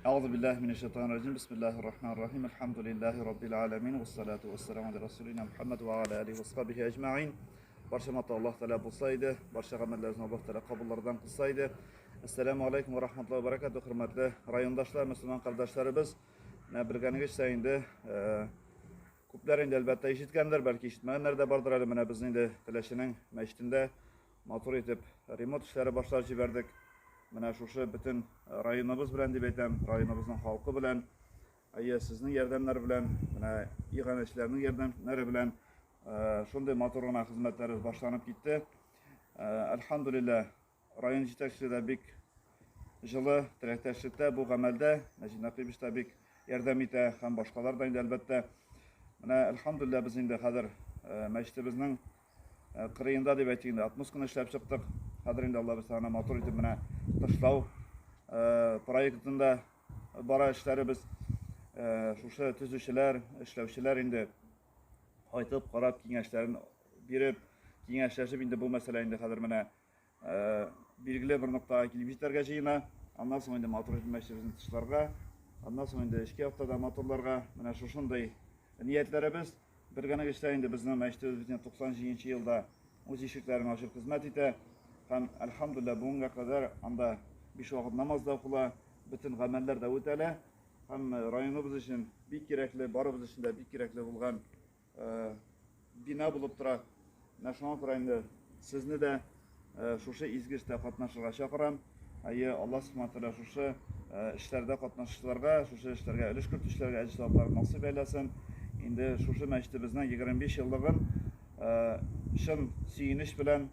Әгъузу биллаһи минәш шайтанир раҗим. Бисмиллаһир рахманир рахим. Әлхәмдүлиллаһи раббил аламин. Вассалату вассаламу аля расулина Мухаммад ва аля алихи ва асхабихи әҗмәгыйн. Барча мата Аллаһ Тәгалә булса иде, барча гамәлләребезне Аллаһ Тәгалә кабуллардан кылса иде. Әссәламу алейкум ва рахматуллаһи ва баракатуһ, хөрмәтле райондашлар, мөселман кардәшләребез. Менә белгәнегезчә инде, э, күпләр инде әлбәттә ишеткәндер, бәлки ишетмәгәннәр дә бардыр әле. Менә безнең инде Теләченең мәчетендә матур итеп ремонт эшләре башлап җибәрдек. Менә шушы бөтен районыбыз белән дип әйтәм, районыбызның халкы белән, әйе, сезнең ярдәмнәр белән, менә иганәчеләрнең ярдәмнәре белән шундый матур гына хезмәтләребез башланып китте. Әлхәмдүлилләһ, район җитәкчелеге дә бик җылы теләктәшлектә бу гамәлдә, Нәҗип Нәкыйпович та бик ярдәм итә һәм башкалар да инде әлбәттә. Менә әлхәмдүлилләһ, без инде хәзер мәчетебезнең кырыенда дип әйтик инде, отмостканы эшләп чыктык. Хәзер инде Алла бирсә, аны матур итеп менә тышлау проектында бара эшләребез. Шушы төзүчеләр, эшләүчеләр инде кайтып, карап, киңәшләрен биреп, киңәшләшеп инде бу мәсьәлә инде хәзер менә билгеле бер ноктага килеп җитәргә җыена. Аннан соң инде матур итеп мәчетебезне тышларга, аннан соң инде эчке якта да матурларга. Менә шушындый ниятләребез. Бер генә эштә инде безнең мәчетебез бит инде 97 нче елда үз ишекләрен ачып хезмәт итә. Һәм, әлхәмдүлилләһ, бүгенгә кадәр анда биш вакыт намаз да укыла, бөтен гамәлләр дә үтәлә. Һәм районыбыз өчен бик кирәкле, барыбыз өчен дә бик кирәкле булган бина булып тора. Менә шуңа күрә инде сезне дә шушы изге эштә катнашырга чакырам. Әйе, Аллаһ Субхана Тәгалә шушы эшләрдә катнашучыларга, шушы эшләргә өлеш кертүчеләргә әҗер-савапларын насыйп әйләсен. Инде шушы мәчетебезнең 25 еллыгын чын сөенеч белән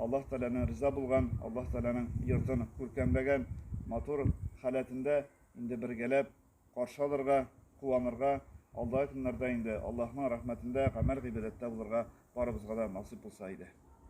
Аллаһ Тәгаләнең риза булган, Аллаһ Тәгаләнең йортын күркәмләгән матур халәтендә инде бергәләп каршы алырга, куанырга, алдагы көннәрдә инде Аллаһның рәхмәтендә, гамәл-гыйбадәттә булырга барыбызга да насыйп булса иде.